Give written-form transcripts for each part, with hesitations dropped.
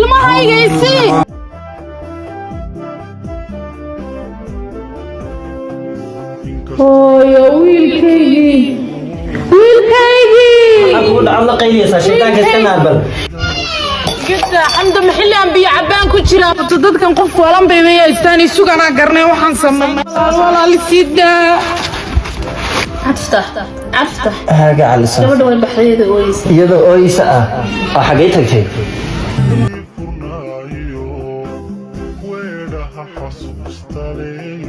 Ilmahayga isii. Hooyo, wiilkaygii, wiilkaygii. Maxaa kugu dhacad la qayliyaysaa? Shaydaanka iska naar bal. Gada Xamda, maxilli aan biyo cabbaan ku jiraa. Horta dadkan qof walan bay bay haystaan, isuganaa garnay waxaan sameynay. Walaal, sii daa. Cabdifatax, Cabdifatax. Haaga caliso. Gabadha way baxdeeda ooyeysa. Iyadoo ooyeysa ah oo xaggay tagtay? Furnaayo weedhaha xasuusta leh,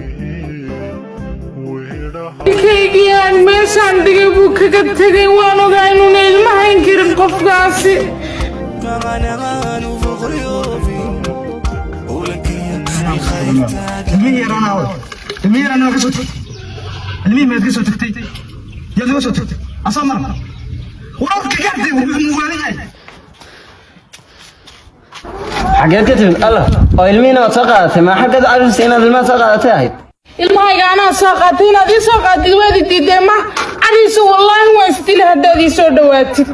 weedhaha. Wiilkaygii aan meeshaan dhigay buu kaga tegay. Waan ogaa inuuna ilmahayn karin qofkaasi. Ilmihii yaraanaa way, ilmihii yaraanaa ka soo tagtay. Ilmihii maad ka soo tagtay? Yaad uga soo tagtay? Asaa mara wararka gaartay, wuxuu muwaalan yahay. Xageed ka timid Allah oo ilmihiina waad soo qaadatay? Maa xaggaad carfisa inaad ilmaha soo qaadatay ahayd? Ilmahayga anaa soo qaatay. Inaad ii soo qaatid waad i diiday. Ma cadiisu, wallaahi waan isdili haddaad ii soo dhowaatid.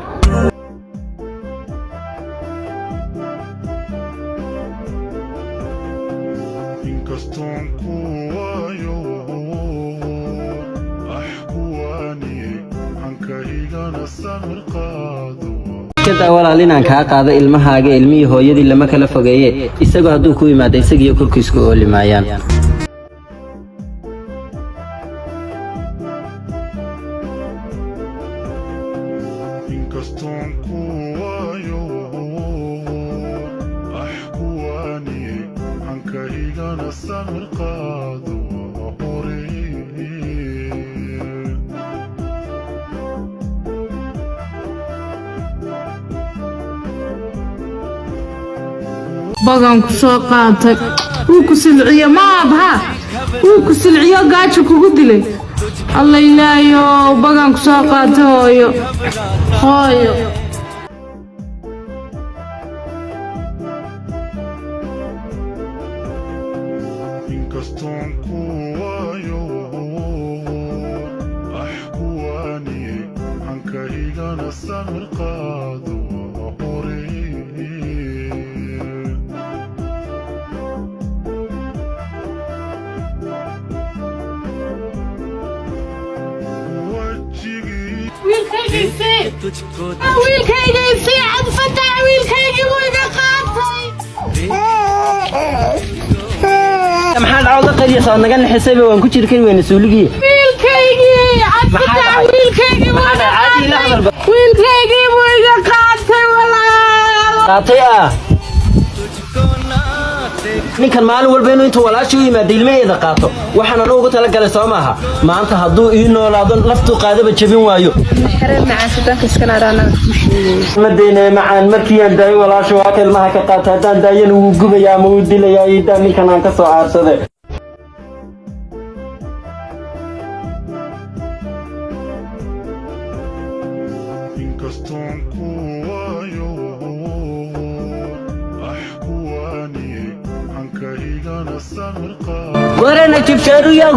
Inkastoon ku waayo, ax kuwaaniye hankaygana samir qaado. Kadaa walaal inaan kaa qaado ilmahaaga. Ilmihii hooyadii lama kala fogeeye. Isagoo hadduu ku yimaado, isagiyo korkiisku ooli maayaan. Inkastoon ku waayo, ax kuwaaniye hankaygana samir qaado hore. Bagan ku soo qaatay, wuu ku silciyo. Ma aabha wuu ku silciyo, gaajo kugu dilay. Alla ilaayo, bagan ku soo qaatay. Hooyo, hooyo. Inkastoon ku waayo, ax kuwaaniye hankaygana samir qaado hore. Wajigii. Wiilkaygiisii, wiilkaygiisii, Cabdifatax, wiilkaygii wuu iga qaatay. Maxaa dhacod la qayliyaysaa? Waad naga nixisayba, waan ku jiri kari weyna suuligii. Wiilkaygii, Cabdifatax, wiilkaygii wuu iga qaatay. Wiilkaygii buu iga qaatay, walaal. Qaatay ah? Ninkan maalin walba inuu intuu walaashii u yimaado ilmaheeda qaato, waxaan anu ugu talagalay soo maaha. Maanta hadduu ii noolaado, laftuu qaadaba jebin waayo. Xereen macaan, shaydaanka iska naaraanaga kuu sheegay. Ma daynaya macaan. Markii aan daayo walaasha, waa ka ilmaha ka qaata. Haddaan daayana wuu gubayaa ama wuu dilayaa. Iidaa ninkan aan ka soo aarsade. Inkastoon ku waayo, ax kuwaaniye hankaygana samir qaado. Warana jibjeeruyow,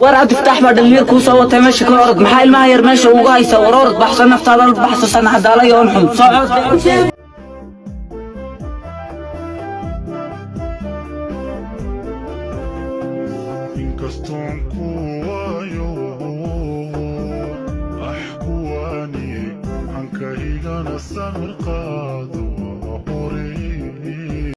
war Cabdifataax baa dhalinyar kuu soo watay. Meesha ka orod. Maxaa ilmaha yar meesha uga haysa? War orod, baxso naftaada, baxso san cadaalay oon xun socod. Inkastoon ku waayo, ax kuwaaniye hankaygana samir qaado.